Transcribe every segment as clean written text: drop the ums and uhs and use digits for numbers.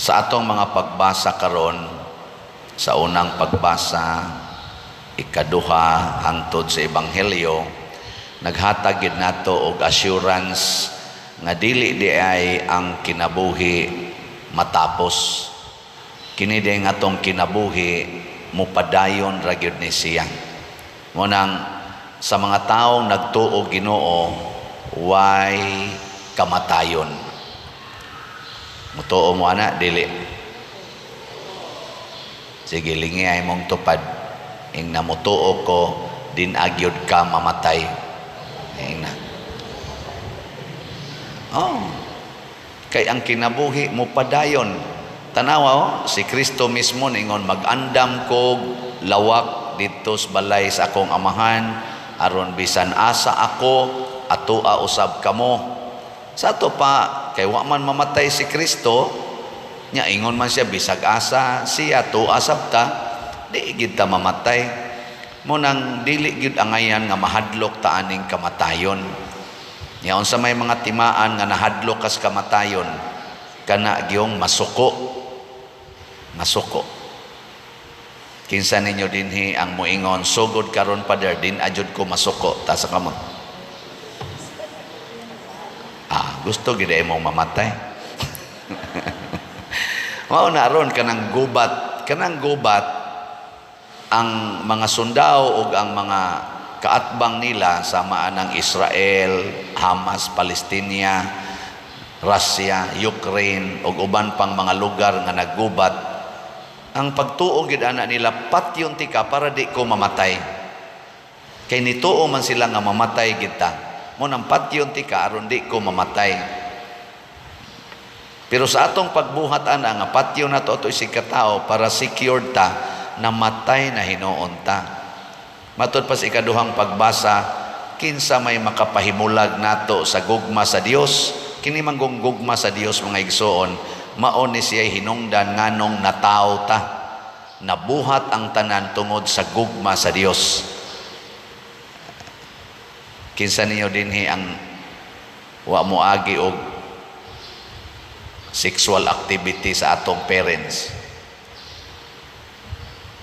Sa atong mga pagbasa karon, sa unang pagbasa, ikaduha, hangtod sa Ebanghelyo, naghatag gid nato og assurance nga dili di ay ang kinabuhi matapos. Kini di nga atong kinabuhi mupadayon ra gyud ni siya. Mao nang sa mga taong nagtuo Ginoo, way kamatayon. Mutuo mo ana, dili? Sige, lingi ay mong tupad. Ing namutuo ko, din agyod ka mamatay. Ing na. Oh. Kay ang kinabuhi mo padayon. Tanawa oh, si Kristo mismo ningon, "Mag-andam kog lawak didto sa balay sa akong Amahan aron bisan asa ako, atoa usab kamo." Sa ato pa kay wa man mamatay si Kristo, nya ingon man siya bisag asa siya, atoa sab ta, di gid ta mamatay. Mao nang dili gyud angayan nga mahadlok ta aning kamatayon. Nya unsa may mga timaan nga nahadlok kas kamatayon? Kana gyung masuko. Masuko. Kinsa ninyo dinhi ang moingon, "Sugod karon, Pader, din ajud ko masuko"? Taas kamot. Ah, gusto gid mong mamatay. Mao na ron kanang gubat ang mga sundao ug ang mga kaatbang nila sama ng Israel, Hamas, Palestina, Russia, Ukraine ug uban pang mga lugar nga naggubat. Ang pagtuo gid ana nila, patyon tika para di ko mamatay. Kay nituo man sila nga mamatay gid ta. Mao nang patyon tika aron di ko mamatay. Pero sa atong pagbuhat ana nga patyon nato ato isig katao para secured ta, namatay na hinuon ta. Matud pa sa ikaduhang pagbasa, kinsa may makapahimulag nato sa gugma sa Dios? Kini man gugma sa Dios, mga igsoon, mao ni siya hinungdan nganong natawo ta. Nabuhat ang tanan tungod sa gugma sa Dios. Kinsa ninyo dinhi ang wa mo agi og sexual activity sa atong parents?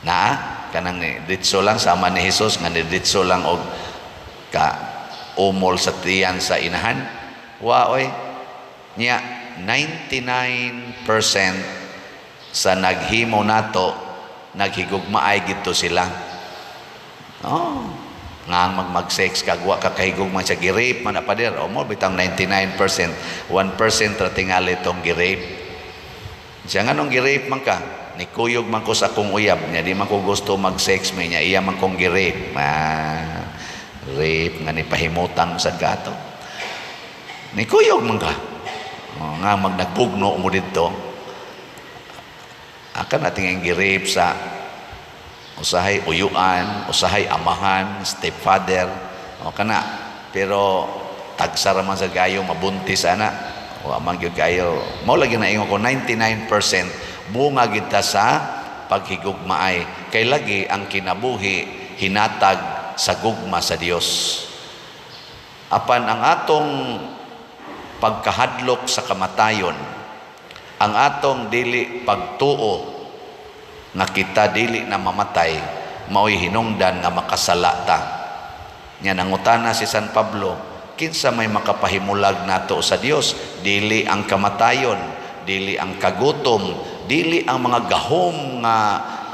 Na kanang ni ditso lang sama ni Jesus nga ni ditso lang og ka umol sa tiyan sa inahan? Wa oy. Nya 99% sa naghimo nato, naghigugmaay gito sila. Oh, nga ang mag-sex kag wa ka kahigugma siya, gi-rape man na, pader. O mo bitang 99%, 1% ra tingali tong gi-rape siya. Nganong gi-rape man ka? Nikuyog man ko sa akong uyab niya, di man ko gusto mag-sex may niya, iya man kong gi-rape. Ah, rape nga ni pahimutang sad kato. Nikuyog man ka. O, nga mag nagbugno mo didto. Akan natin ang gi-rape sa usahay uyuan, usahay amahan, stepfather, o kana. Pero tagsa ra man sa gayo mabuntis ana. Wa man gyud kayo. Mao lagi na ingon ko, 99% bunga gid ta sa paghigugmaay. Kay lagi ang kinabuhi hinatag sa gugma sa Dios. Apan ang atong pagkahadlok sa kamatayon, ang atong dili pagtuo nga kita dili na mamatay, mao'y hinungdan nga makasala ta. Nya nangutana si San Pablo, kinsa may makapahimulag nato sa Dios? Dili ang kamatayon, dili ang kagutom, dili ang mga gahom nga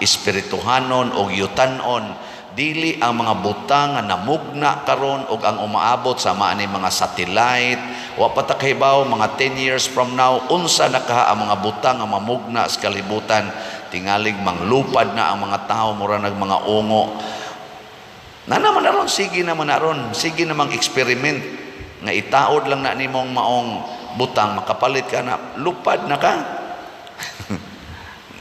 espirituhanon o yutanon, dili ang mga butang nga namugna karon og ang umaabot sama ani mga satellite. Wa pa ta kahibaw mga 10 years from now unsa na kaha ang mga butang nga mamugna sa kalibutan. Tingalig manglupad na ang mga tao, mura nag mga ungo na naman aron. Sige naman aron, sige namang experiment nga itaod lang na nimong maong butang, makapalit ka na, lupad na ka.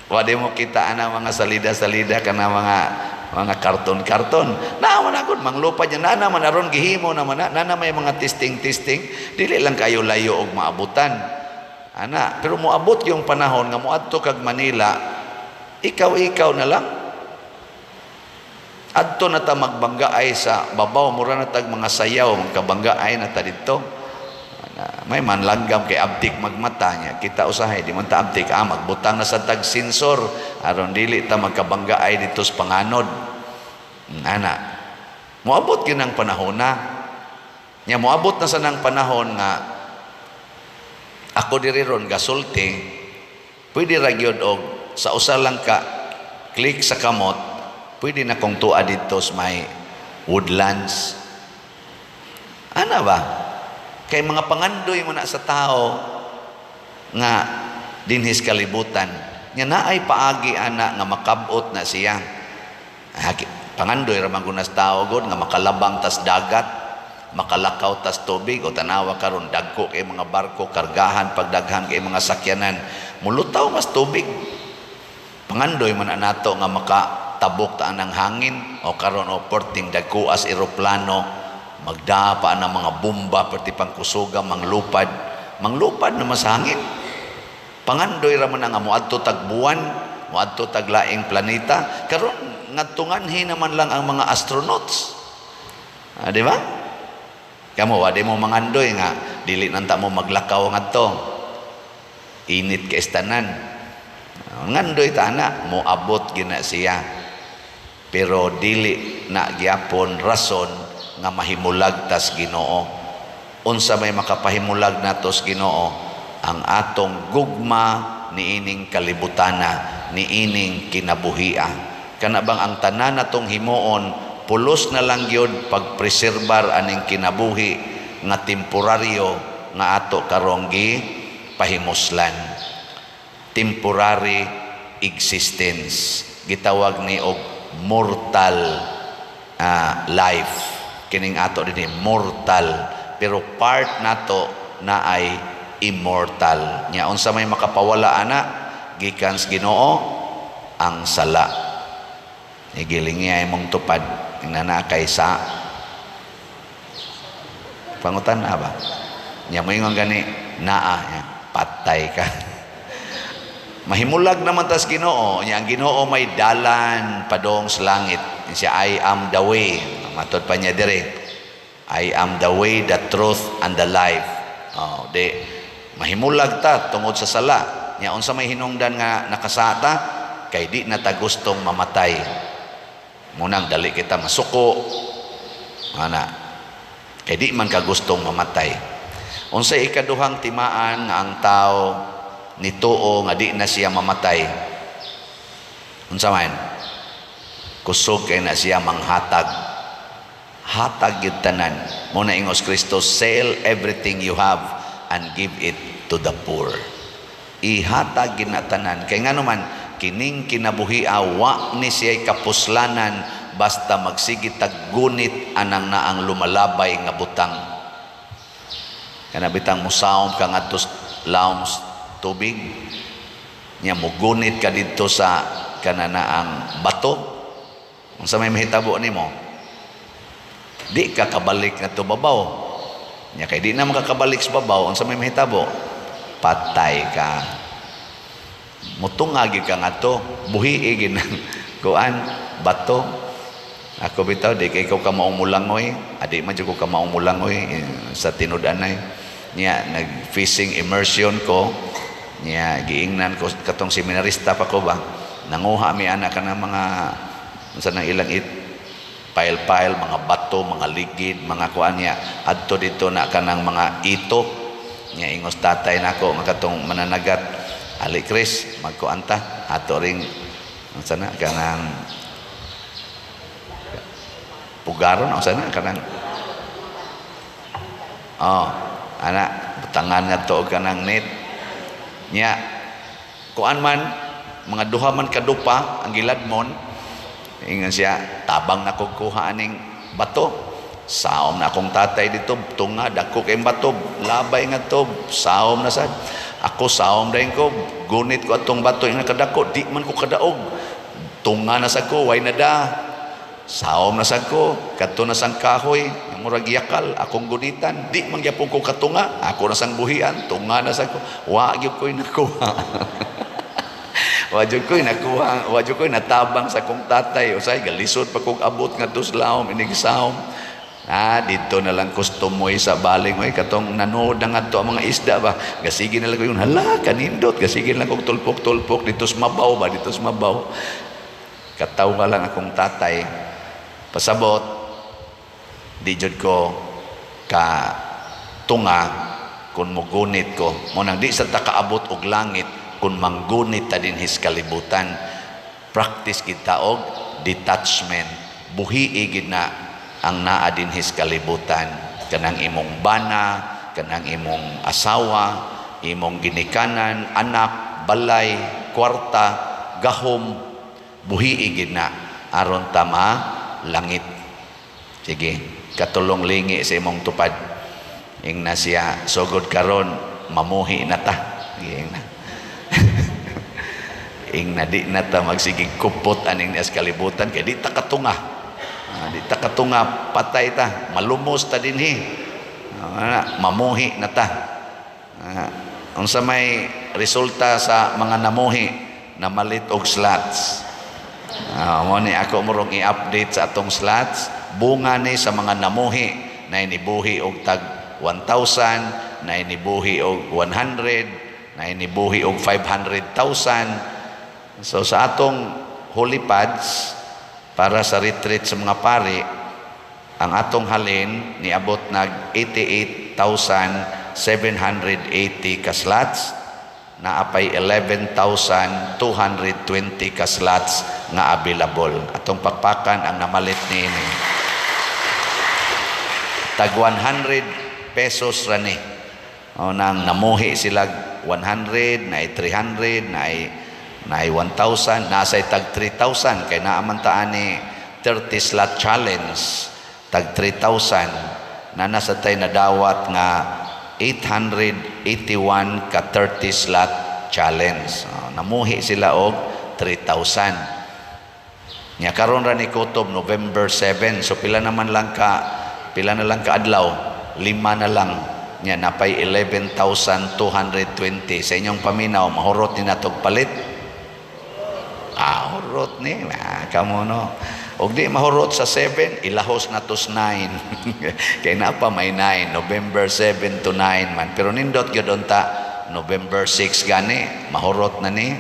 Wa di mo kita ana mga salida-salida kana mga karton-karton. Na man agud manglupad niya na naman aron, gihimo naman na, na may mga testing-testing, dili lang kayo layo og maabutan. Ana, pero moabot yung panahon nga moadto kag Manila, ikaw-ikaw na lang. Adto na ta magbanggaay sa babaw, mura na tag mga sayaw, magkabanggaay na ta didto. Na, may man langgam kay abtik magmata niya. Kita usahay di man ta abtik, magbutang na sa tag sensor aron dili ta magkabanggaay dito sa panganod. Ana. Moabot gyud ang panahon na. Nya moabot na sa nang panahon nga ako diri ron gasulti, pwede ra gyud og sa usa lang ka click sa kamot, pwede na kong tua dito sa may Woodlands. Ana ba? Kay mga pangandoy mo na sa tao nga dinhis kalibutan. Nya naay paagi ana nga makabot na siya. Pangandoy ra man gud na sa tao god nga makalabang tas dagat, makalakaw tas tubig. O tanawa karon, dagko kay mga barko, kargahan pagdaghan kay mga sakyanan, mulutaw mas tubig. Pangandoy man na nato nga makatabok ta ang hangin. O karon, o perting dagko as eroplano, magdapa ang mga bomba, perti pangkusuga, manglupad, manglupad na mas hangin. Pangandoy ra man nga moadto tag buwan, moadto tag laing planeta. Karon ngadtunganhi naman lang ang mga astronauts, di ba? Kamo, wa di mo mangandoy nga dili nanta mo maglakaw ngadto, init kay tanan? Ngandoy ta ana, moabot gina siya, pero dili na gyapon rason nga mahimulag tas Ginoo. Unsa may makapahimulag natos Ginoo? Ang atong gugma niining kalibutana, niining kinabuhia. Kana bang ang tanan natong himuon pulos na lang gyud pagpreserbar aning kinabuhi nga temporaryo nga ato karong gi pahimuslan. Temporary existence, gitawag ni og mortal life kining ato dinhi, mortal, pero part nato na ay immortal. Nya unsa may makapawala ana gikan sa Ginoo? Ang sala. Igiling niya imong tupad, ingna kay sa pangutan na ba nya, moingon gani naa nya, patay ka. Mahimulag naman tas Ginoo. Nya ang Ginoo may dalan padong sa langit. Siya, "I am the way." Matod pa niya dire, "I am the way, the truth and the life." Oh, di mahimulag ta tungod sa sala. Nya unsa may hinungdan nga nakasata? Kay di na ta gustong mamatay. Munang dali kita masuko ana, kay di man ka gustong mamatay. Unsay ikaduhang timaan nga ang tao nituo nga di na siya mamatay? Unsa man? Kusog kay na siya manghatag. Hatag gyud tanan. Mo na ingos Kristo, "Sell everything you have and give it to the poor." Ihatag gyud na tanan, kay ngano man kining kinabuhi wa ni siya kapuslanan basta magsige tag gunit anang naang lumalabay nga butang. Kana bitang musaom ka ngadto lawom tubig nya mugunit ka didto sa kana naang bato, unsa may mahitabo nimo? Di ka kabalik ngadto babaw. Nya kay di na makakabalik sa babaw, unsa may mahitabo? Patay ka. Mutunga gyud ka ngadto, buhi gid kuan bato. Ako bitaw, di kay ikaw ka maong mulangoy, adi man jud ko ka maong mulangoy sa tinud-anay. Niya nag fishing immersion ko, niya giingnan ko katong seminarista pa ko ba, nanguha mi ana kana mga unsa nang ilang it pile-pile, mga bato, mga ligid, mga kuan niya adto dito na kanang mga ito. Nya ingos tatay nako nga katong mananagat, "Ali Chris, magkuan ta, ato ring unsa na kanang pugaron, unsa na kanang, oh, ana, butangan nga to og kanang net." Nya kuan man, mga duha man kadupa ang giladmon. Ingon siya, "Tabang na kog kuha aning bato." Saom na akong tatay dito, tunga, dako kay bato, labay nga to, saom na sad. Ako saom dayon ko, gunit ko atong bato nga kadako, di man ko kadaog. Tunga na sad ko, way na da. Saom na sad ko, kadto na sang kahoy, murag yakal, akong gunitan, di man gyapon ko katunga, ako na sang buhian, tunga na sad ko, wa gyud ko'y nakuha. Wa jud ko'y nakuha, wa jud ko'y natabang sa akong tatay. Usay galisod pa kog abot nga sa lawom inig saom. Ah, dito na lang kustomoy sa baling oy, katong nanood na ngadto ang mga isda ba. Gasige na lang ko yun, hala, kanindot, gasige na lang kog tulpok-tulpok dito sa mabaw ba, dito sa mabaw. Katawa lang akong tatay. Pasabot, di jud ko ka tunga kung mugunit ko. Mo nang di sa ta kaabot og langit kung manggunit ta dinhi sa kalibutan. Practice kita og detachment. Buhi gid na ang naa dinhi sa kalibutan. Kanang imong bana, kanang imong asawa, imong ginikanan, anak, balay, kwarta, gahom, buhi gid na aron ta langit. Sige, katulong lingi sa imong tupad. Ingna siya, sugod karon mamuhi na ta. Sige, ingna. Ingna di na ta magsigig kupot aning nias kalibutan kay di ta katunga. Di ta katunga, patay ta, malumos ta dinhi. Mamuhi na ta. Unsa may resulta sa mga namuhi? Namalit og slots. Mo ni ako murong i-update sa atong slots. Bunga ni sa mga namuhi na inibuhi og tag 1,000, na inibuhi og 100, na inibuhi og 500,000. So sa atong holy pads para sa retreat sa mga pari, ang atong halin niabot nag 88,780 ka slots, naa pay 11,220 ka slots nga available. Atong pakpakan ang namalit niini. Tag 100 pesos ra ni. O nang namuhi sila 100, na 300, na 1,000, nasa tag 3,000 kay naa man ta ani 30 slot challenge tag 3,000 na nasa tay nadawat nga 881 ka 30 slot challenge. Oh, namuhi sila og 3,000. Nya karon ra ni kutob November 7. So pila na lang ka adlaw? Lima na lang. Nya napay 11,220 sa inyong paminaw, mahurot ni natog palit. Ah, hurot ni. Ah, kamo no. Og di mahurot sa 7, ilahos na to 9. Kay na pa may 9, November 7 to 9 man. Pero nindot gyud unta November 6 gani, mahurot na ni.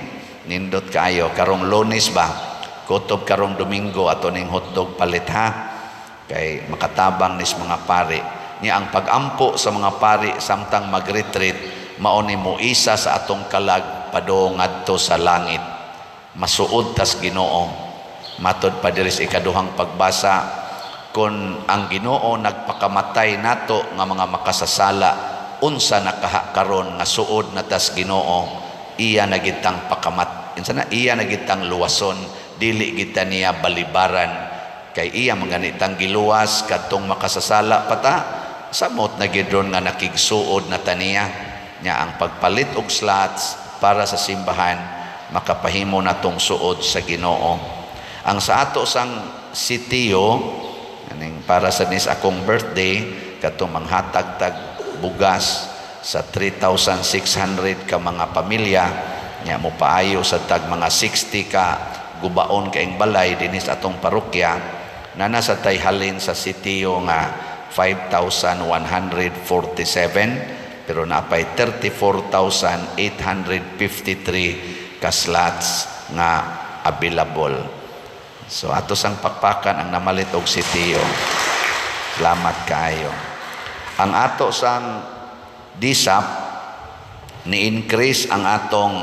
Nindot kaayo karong Lunes ba? Kutob karong Domingo ato ning hotdog palit ha. Kay makatabang nis mga pari. Nya ang pagampo sa mga pari samtang mag-retreat mao ni moisa sa atong kalag padung ngadto sa langit. Masuod tas Ginoo. Matod pa diri sa ikaduhang pagbasa, kon ang Ginoo nagpakamatay nato nga mga makasasala, unsa nakaha karon nga suod na tas Ginoo, iya na gitang pakamat, unsa na, iya na gitang luwason, dili kita niya balibaran, kay iya manganitang giluwas kadtong makasasala pata, samot na gid ron nga nakigsuod na taniya. Nya ang pagpalit og slots para sa simbahan makapahimo natong suod sa Ginoo. Ang sa ato sang sitio aning para sa nis akong birthday katong manghatag tag bugas sa 3,600 ka mga pamilya, nya mo paayo sa tag mga 60 ka gubaon kaing balay dinis atong parokya, na nasa tay halin sa sitio nga 5,147, pero napay 34,853 ka slots nga available. So ato sang pakpakan ang namalit og sitio. Salamat kaayo. Ang ato sang DSAP, ni-increase ang atong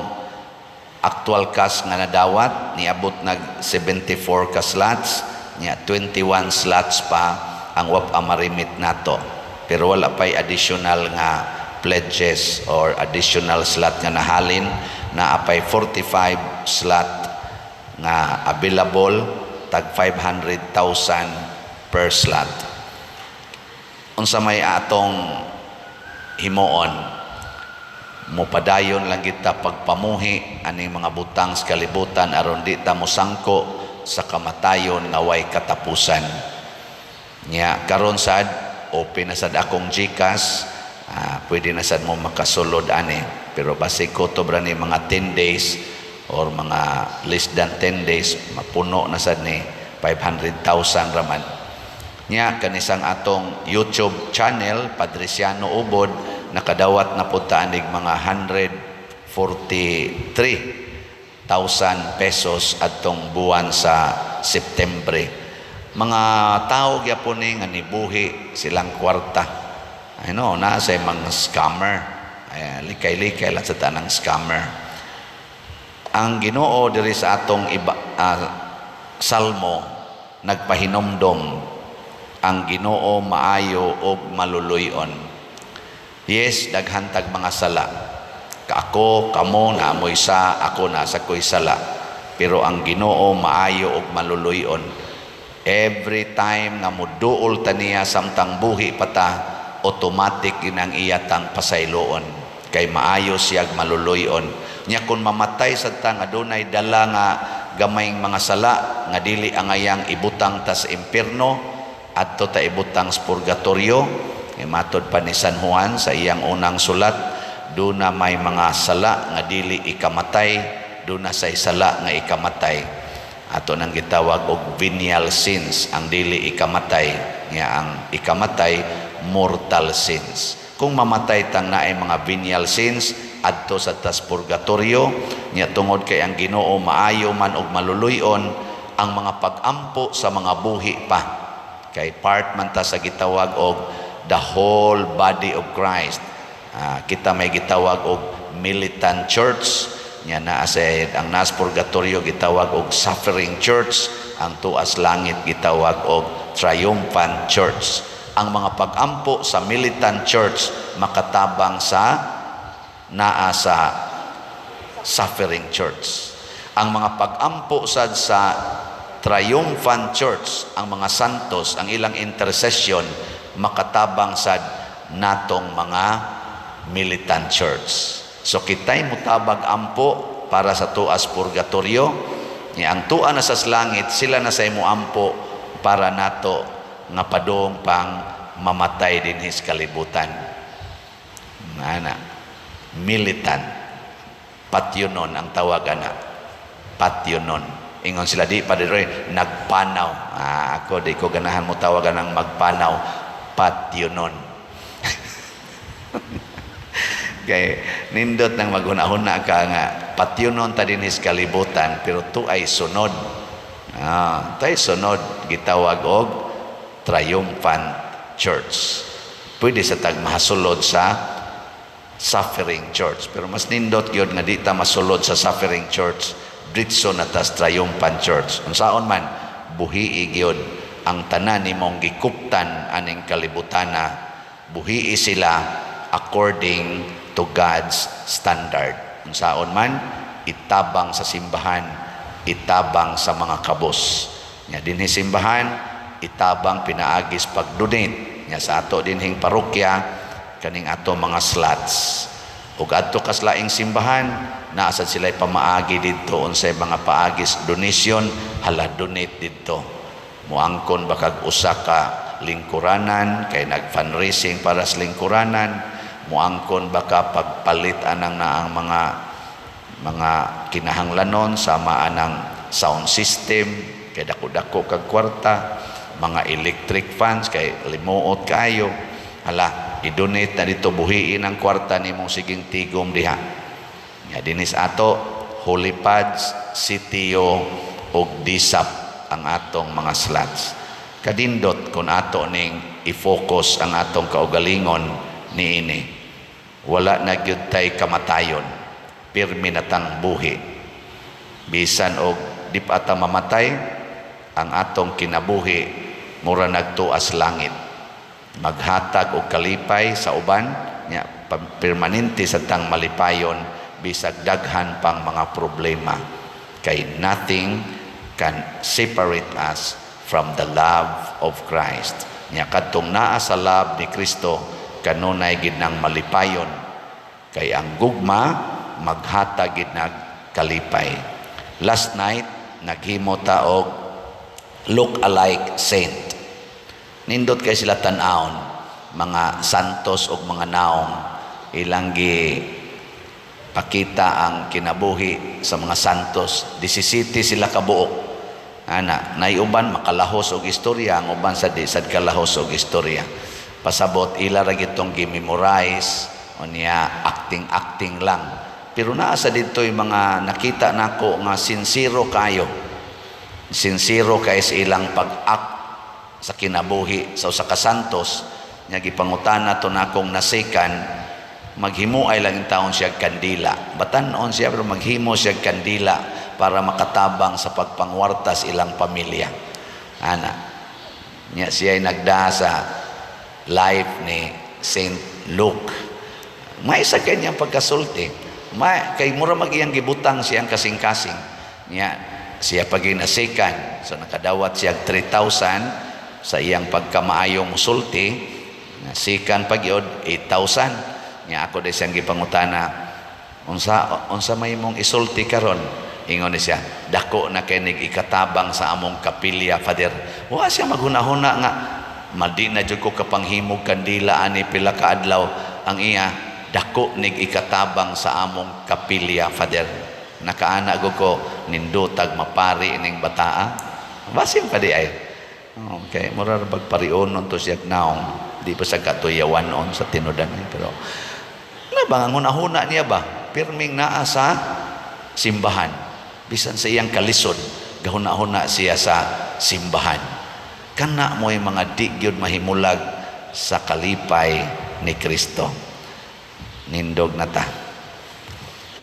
actual cash nga nadawat, niabot nag 74 ka slots, nya 21 slots pa ang wa pa marimit nato. Pero wala pay additional nga pledges or additional slot nga nahalin, na apay 45 slot nga available, tag 500,000 per slot. Unsa may atong himuon? Mopadayon lang kita pagpamuhi aning mga butang sa kalibutan aron di ta mosangko sa kamatayon nga way katapusan. Nya karon sad open na sad akong GCash, pwede na sad mo makasulod ani, pero basig kutob ra ni mga 10 days or mga less than 10 days mapuno na sad ni 500,000 raman. Nya kanisang atong YouTube channel, Padriciano Ubod, nakadawat na pud ta anig mga ₱143,000 adtong buwan sa Septembre. Mga tao gyapon ni nga nibuhi silang kwarta. I know, naa sa mga scammer. Ay, likay-likay lang sa tanang scammer. Ang Ginoo diri sa atong iba, salmo, nagpahinomdom ang Ginoo maayo og maluluy-on. Yes, daghan tag mga sala. Ka ako, kamo naa moy sa, ako naa sa ko'y sala. Pero ang Ginoo maayo og maluluy-on. Every time nga muduol ta niya samtang buhi pa ta, automatic yun ang iyatang pasayloon. Kay maayo siyag maluluy-on. Nya kung mamatay sad ta nga dunay dala nga gamayng mga sala nga dili angayang ibutang ta sa impierno, adto ta ibutang sa purgatorio. E matod pa ni San Juan sa iyang unang sulat, duna may mga sala nga dili ikamatay, duna say sala nga ikamatay. Ato nang gitawag og venial sins ang dili ikamatay, nya ang ikamatay, mortal sins. Kung mamatay tang naay mga venial sins, adto sa tas purgatorio. Nya tungod kay ang Ginoo maayo man og maluluy-on, ang mga pag-ampo sa mga buhi pa, kay part man ta sa gitawag og the whole body of Christ. Kita may gitawag og militant church. Nya naa sa ang nas purgatorio gitawag og suffering church, ang tuas langit gitawag og triumphant church. Ang mga pag-ampo sa militant church makatabang sa naa sa suffering church. Ang mga pag-ampo sad sa triumphant church, ang mga santos, ang ilang intercession makatabang sad natong mga militant church. So kitay mutabag ampo para sa tuas purgatorio, ni ang tua na sa langit, sila na sa imo ampo para nato nga padung pang mamatay dinhi sa kalibutan. Ana, militant. Patyonon ang tawag ana. Patyonon. Ingon sila di pa diri nagpanaw. Ah, ako di ko ganahan mo tawagan ng magpanaw. Patyonon. Kay nindot nang maghuna-huna ka nga patyonon ta dinhi sa kalibutan, pero tu ay sunod. Ah, tay sunod gitawag og triumphant church. Pwede sa tag mahasulod sa suffering church. Pero mas nindot gyud nga di ta masulod sa suffering church, diretso na tas triumphant church. Unsaon man, buhii gyud ang tanan nimong gikuptan aning kalibutana, buhii sila according to God's standard. Unsaon man, itabang sa simbahan, itabang sa mga kabos. Nya dinhi simbahan, itabang pinaagis pag-donate. Nya sa ato dinhing parokya, kaning ato mga slots. Ug adto kas laing simbahan, naa sad sila'y pamaagi didto unsay mga paagis donation, hala, donate didto. Muangkon ba kag usa ka lingkuranan kay nag-fundraising para sa lingkuranan, muangkon ba ka pagpalit anang na ang mga kinahanglanon sama anang sound system kay dako-dako kag kwarta, mga electric fans kay limuot kaayo, hala, i-donate na dito, buhiin ang kwarta nimong siging tigom diha. Nga dinis ato, Holy Pads, CTO ug DSAP ang atong mga slots. Kadindot kung ato ning i-focus ang atong kaugalingon niini. Wala na gyud tay kamatayon. Pirmi na tang buhi. Bisan og di pa ata mamatay, ang atong kinabuhi mura nagtuas langit. Maghatag og kalipay sa uban, nya permanente sa tang malipayon bisag daghan pang mga problema. Kay nothing can separate us from the love of Christ. Nya kadtong naa sa love ni Kristo, kanunay gid nang malipayon. Kay ang gugma maghatag gid nag kalipay. Last night naghimo ta og look alike saint. Nindot kay sila tan-awon, mga santos og mga naong ilang gi pakita ang kinabuhi sa mga santos. 17 sila kabuok. Ana, nay uban makalahos og istorya, ang uban sa di sad kalahos og istorya. Pasabot ila ra gitong gi-memorize unya acting acting lang. Pero naa sa didto'y mga nakita nako nga sincero kayo. Sincero kay sa ilang pag-act sa kinabuhi sa usa ka santos. Nya gipangutana to nakong nasikan, maghimo ay lang taon siya kandila. Batan-on siya pero maghimo siya kandila para makatabang sa pagpangwarta sa ilang pamilya. Ana. Nya siya ay nagda sa life ni Saint Luke. May sa kanyang pagkasulti. Ma, kay mura mag iyang gibutang siyang kasing-kasing. Nya siya pag nasikan. So nakadawat siya 3,000 sa iyang pagkamaayong musulti. Nasikan pag yun, 8,000. Nya ako di siyang gipangutana, unsa unsa may mong isulti karon? Ingon ni siya, "Dako na kay nig ikatabang sa among kapilya, Father." Wa siya maghuna-huna nga madi na jud ko kapanghimog kandila ani pila ka adlaw. Ang iya, "Dako nig ikatabang sa among kapilya, Father." Nakaana ko ko nindutag mapari ning bataa. Basin pa di ay. Okay, mura ra bag parionon to siya naong. Di pa sa katuyawan on sa tinudan pero na ba ang hunahuna niya ba? Pirming naa sa simbahan. Bisan sa iyang kalisod, gahuna-huna siya sa simbahan. Kana mo'y mga di gyud mahimulag sa kalipay ni Kristo. Nindog na ta.